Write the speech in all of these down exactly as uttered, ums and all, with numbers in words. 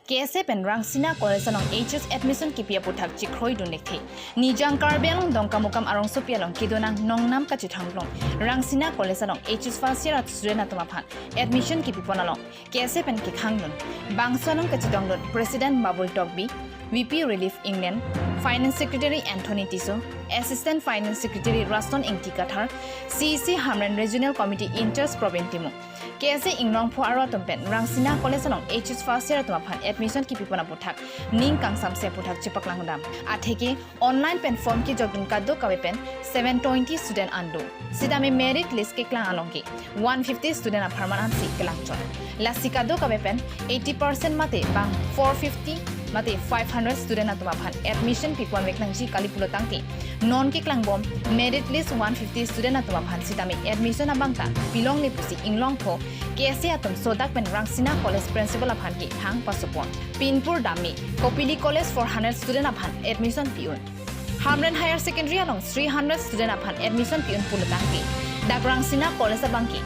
K S A pen Rangsina College along H S admission kipi aputhak chikroidun lekthe. Nijang Karbi Anglong Dongkamukam arongsopi along kedonang nongnam kachethang long Rangsina College along H S first year student atum aphan admission kipipon along K S A pen kekhangdun. Bangso along kachetongdun President Babul Tokbi, V P Relief England, Finance Secretary Anthony Tisso, Assistant Finance Secretary Raston Ingti Kathar, C E C Hamren Regional Committee in-charge Probin Timung. K S A inglongpho aro atum pen Rangsina College along H S first year atum aphan admission kipipon aputhak ning kangsamse aputhak chepaklangdam. Atheke online pen form kejokdun kadokave pen seven twenty student an do. Sitame merit list keklang along ke one fifty student apharman ansi kelangchot. Lasi kadokave pen eighty percent mate bang four fifty mate five hundred student atum aphan admission pipon vek nangji kali pulo tangte, non keklangbom merit list one fifty student atum aphan sitame admission abang ta pilongle pusi inglongpho K S A atum sodak pen Rangsina College principal aphan ke thang pasopon. Pinpur dam me Kopili College four hundred student aphan admission pi-un. Hamren Higher Secondary along three hundred student aphan admission pi-un pulo tangte, dak Rangsina College abang ke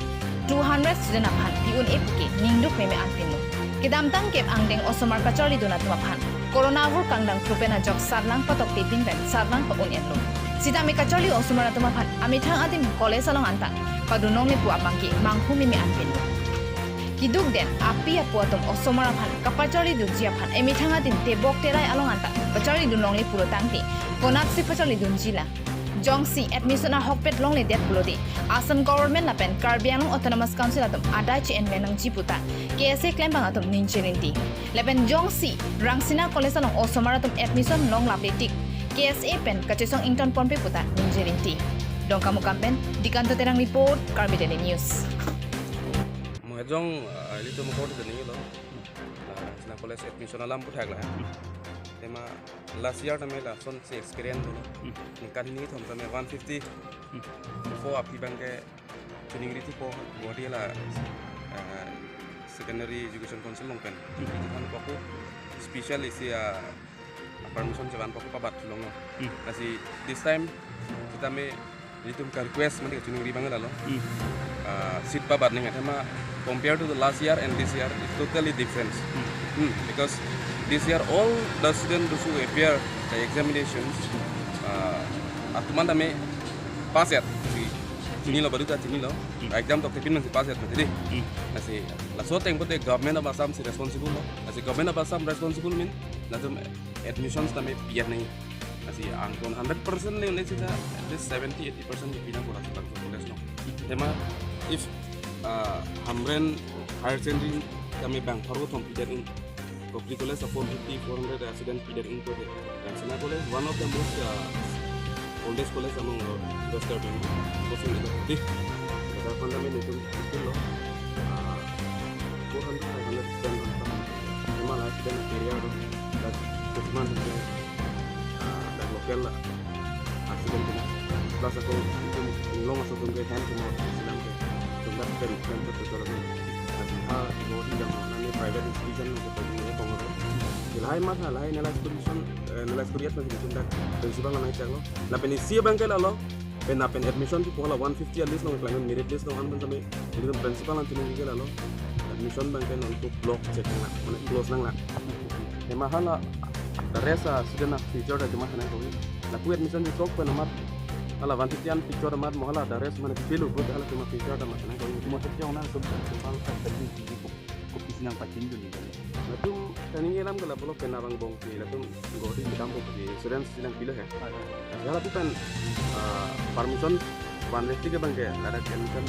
two hundred student aphan pi-un-e pu ke ningduk meme anpinlo. Kedamtang kep angdeng osomar kacharlidun atum aphan corona avur kangdang thropen ajok sarlang patokte pinpen sarlang pa-un-etlo. Sitame kacharli osomar atum aphan amethang adim college along anta padun longle pu abang ke manghu meme anpinlo. Keduk den api apo atum osomar aphan kapacharlidunji aphan emethang adim tebok terai along anta pacharlidun longle pulo tangte, konatsi pacharlidunji lang. Jongsi admission ahokpet longledet pulote, Assam government lapen Karbi Anglong Autonomous Council atum adai che-en me nangji puta K S A klembang atum ningje rinti. Lapen jongsi Rangsina College along osomar atum admission longlaple tik, K S A pen kachesong ingtonponpe puta ningje rinti. Dongkamukam pen Dikanto Terang report, Karbi Daily News. Mo ajong, ah, ilitum akor tani lo. Ah, Rangsina College admission alam puthak la. Tema last year tame lasonsi experience dolo. Hmm. Ningkan hini thom tame one fifty. Hmm. Before api abang ke chiningri thipo Guwahati la, ah, Secondary Education Council along pen. Hmm. Itu kan aku special isi, ah, permission chevan paku pabat longlo. Hmm. Lasi this time sitame ilitum ka-request mane kachiningri abang lalo. Hmm. Ah, seat pabat ning athema compare to the last year and this year is totally different. Hmm. Hmm, because this year all the students those who appear the examinations, ah, atum an tame pass yat. Si, chinilo, baduta chinilo. Hmm. Exam toktepin nangsi pass yat mati dei. Hmm. Lasi laso ateng pote Government of Assam si responsible lo. Lasi Government of Assam responsible mean latum admissions tame pi-et nangji. Lasi angkon hundred percent le unle sita at least seventy eighty percent ke pinang bola si bangso college lo. Tema if, ah, Hamren Higher Secondary tame bang pharo thom pidet un, Kopili College four fifty, four hundred student pidet un pote, Rangsina College one of the most, ah, oldest college among, uh, West Karbi Anglong. Kosong itu dei. Dasar fundament itu itu lo. Ah, four hundred, five hundred student bang. Cuma lah student area tu. Dan cuma itu, ah, dan local lah. Accident tu. Plus aku itu inglong asal tu ke hand cuma silang ke. Cuma pen pen tu tu tu. Tapi ha, mau di dalam mana ni private institution tu tu ni pengurus. Lahai mas, lahai nilai student, eh, nilai student masih disundak. Principal nang caklo. Lapen isi abang ke lalo. Pen lapen admission pipo hala one fifty a list along keklangdun, merit list along an pen tame. Jadi principal nang chiningri ke lalo. Admission abang ke nontu block check nang, mane close nang lang. Tema hala the rest a student a future ta cuma sana kau. Lapu admission di block pen amat. Hala one fifty an future amat mo hala the rest mane pilu buat hala cuma future ta mane sana kau. Mo check yang nang tum principal kan tadi. Kopi si nangpachindun ni kali. Latum kaning elam ke lapulo pen abang bong si latum Guwahati kedam bong si insurance si nangpilo he. Hai, hai. Lasi halapu pen, ah, permission one week tiga abang ke ladak kan kan